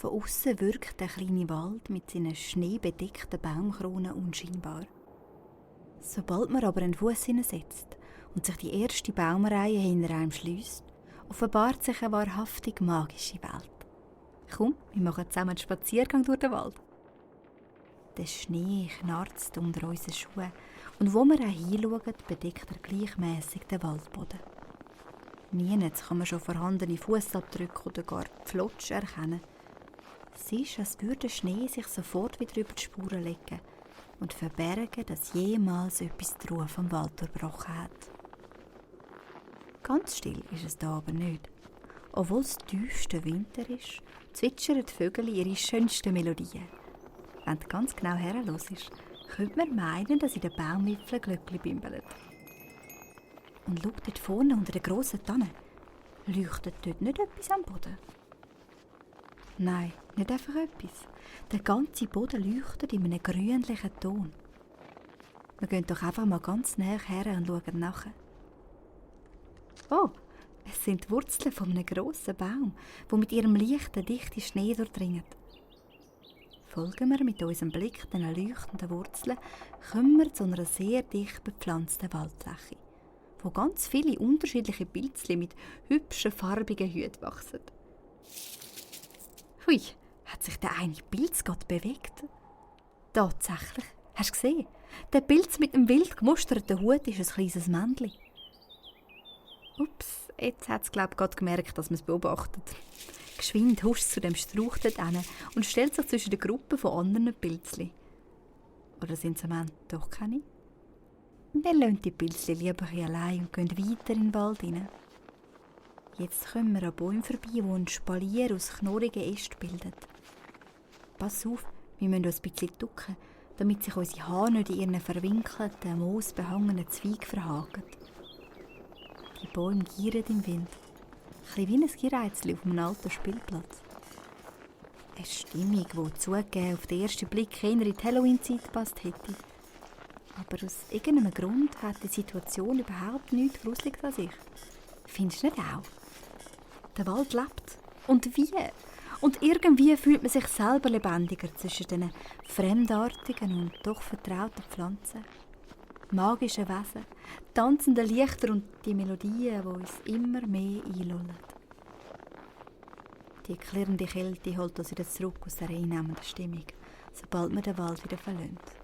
Von außen wirkt der kleine Wald mit seinen schneebedeckten Baumkronen unscheinbar. Sobald man aber einen Fuß hineinsetzt und sich die erste Baumreihe hinter einem schliesst, offenbart sich eine wahrhaftig magische Welt. Komm, wir machen zusammen einen Spaziergang durch den Wald. Der Schnee knarzt unter unseren Schuhen und wo wir auch hinschauen, bedeckt er gleichmässig den Waldboden. Nirgends kann man schon vorhandene Fußabdrücke oder gar Pflotsch erkennen. Es ist, als würde der Schnee sich sofort wieder über die Spuren legen und verbergen, dass jemals etwas die Ruhe vom Wald durchbrochen hat. Ganz still ist es da aber nicht. Obwohl es tiefster Winter ist, zwitschern die Vögel ihre schönsten Melodien. Wenn du ganz genau herhörst, könnte man meinen, dass in den Baumwipfeln Glöckchen bimbeln. Und schau dort vorne unter der grossen Tanne. Leuchtet dort nicht etwas am Boden? Nein, nicht einfach etwas. Der ganze Boden leuchtet in einem grünlichen Ton. Wir gehen doch einfach mal ganz näher her und schauen nach. Oh, es sind die Wurzeln von einem grossen Baum, die mit ihrem leichten, dichten Schnee durchdringen. Folgen wir mit unserem Blick den leuchtenden Wurzeln, kommen wir zu einer sehr dicht bepflanzten Waldfläche, wo ganz viele unterschiedliche Pilzchen mit hübschen, farbigen Hüten wachsen. Hui, hat sich der eine Pilz gerade bewegt? Tatsächlich, hast du gesehen? Der Pilz mit dem wild gemusterten Hut ist ein kleines Männchen. Ups, jetzt hat es gerade gemerkt, dass man es beobachtet. Geschwind huscht zu dem Strauch dort hin und stellt sich zwischen der Gruppe von anderen Pilzchen. Oder sind es am Ende doch keine? Wir lassen die Pilzchen lieber allein und gehen weiter in den Wald hinein. Jetzt kommen wir an Bäumen vorbei, die ein Spalier aus knorrigen Ästen bildet. Pass auf, wir müssen uns ein bisschen ducken, damit sich unsere Haare nicht in ihren verwinkelten, moosbehangenen Zweigen verhaken. Die Bäume gieren im Wind. Ein wie ein Gereizchen auf einem alten Spielplatz. Eine Stimmung, die zugegeben auf den ersten Blick eher in die Halloween-Zeit gepasst hätte. Aber aus irgendeinem Grund hat die Situation überhaupt nichts Gruseliges an sich. Findest du nicht auch? Der Wald lebt. Und wie? Und irgendwie fühlt man sich selber lebendiger zwischen diesen fremdartigen und doch vertrauten Pflanzen. Magischen Wesen, tanzende Lichter und die Melodien, die uns immer mehr einlullen. Die klirrende Kälte holt uns wieder zurück aus der einnehmenden Stimmung, sobald man den Wald wieder verlässt.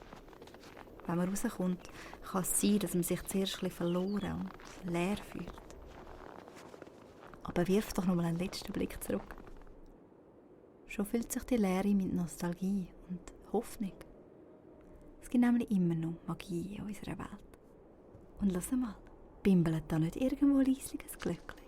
Wenn man rauskommt, kann es sein, dass man sich zuerst ein bisschen verloren und leer fühlt. Aber wirf doch noch mal einen letzten Blick zurück. Schon füllt sich die Leere mit Nostalgie und Hoffnung. Es gibt nämlich immer noch Magie in unserer Welt. Und lass mal, bimbelt da nicht irgendwo leislich ein Glöckchen?